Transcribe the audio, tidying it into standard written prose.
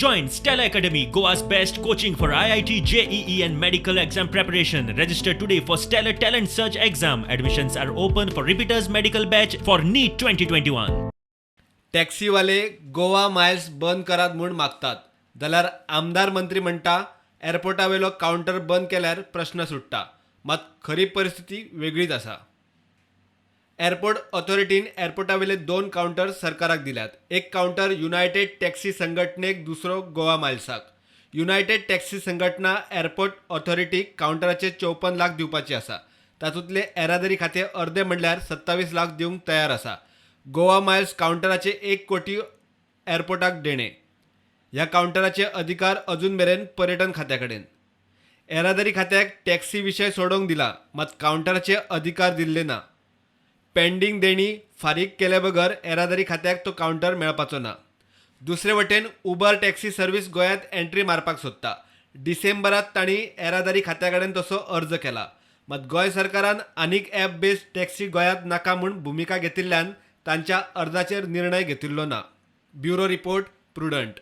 Join Stellar Academy, Goa's best coaching for IIT, JEE, and medical exam preparation. Register today for Stellar Talent Search exam. Admissions are open for repeaters medical batch for NEET 2021. टॅक्सीवाले Goa Miles बंद करात म्हूण मागतात जाल्यार आमदार मंत्री म्हणटा एअरपोर्टावेलो counter बंद केल्यार प्रश्न सुट्टा. मात खरी परिस्थिती वेगळीच आसा. एअरपोर्ट ऑथॉरिटीन एअरपोर्टावेले दोन कावंटर सरकाराक दिल्यात. एक कावंटर युनायटेड टॅक्सी संघटनेक, दुसरो गोवा मायल्साक. युनायटेड टॅक्सी संघटना एअरपोर्ट ऑथॉरिटीक कावंटराचे 54 लाख दिवपाची आसा. तातूंतले येरादारी खातें अर्दे म्हणल्यार 27 लाख दिवंक तयार आसा. गोवा मायल्स कावंटराचे 1 कोटी एअरपोर्टाक देणे. ह्या कावंटराचे अधिकार अजून मेरेन पर्यटन खात्या कडेन. येरादारी खात्याक टॅक्सी विशय सोडोवंक दिला, मात कावंटराचे अधिकार दिल्ले ना. पेंडींग देणी फारीक केले बगर येरादारी खात्याक तो कावंटर मेळपाचो ना. दुसरे वटेन उबर टॅक्सी सर्वीस गोंयांत एंट्री मारपाक सोदता. डिसेंबरात तांणी येरादारी खात्या कडेन तसो अर्ज केला. मात गोंय सरकारान आनीक ॲप बेस्ड टॅक्सी गोंयांत नाका म्हूण भुमिका घेतिल्ल्यान तांच्या अर्जाचेर निर्णय घेतिल्लो ना. Bureau report, Prudent.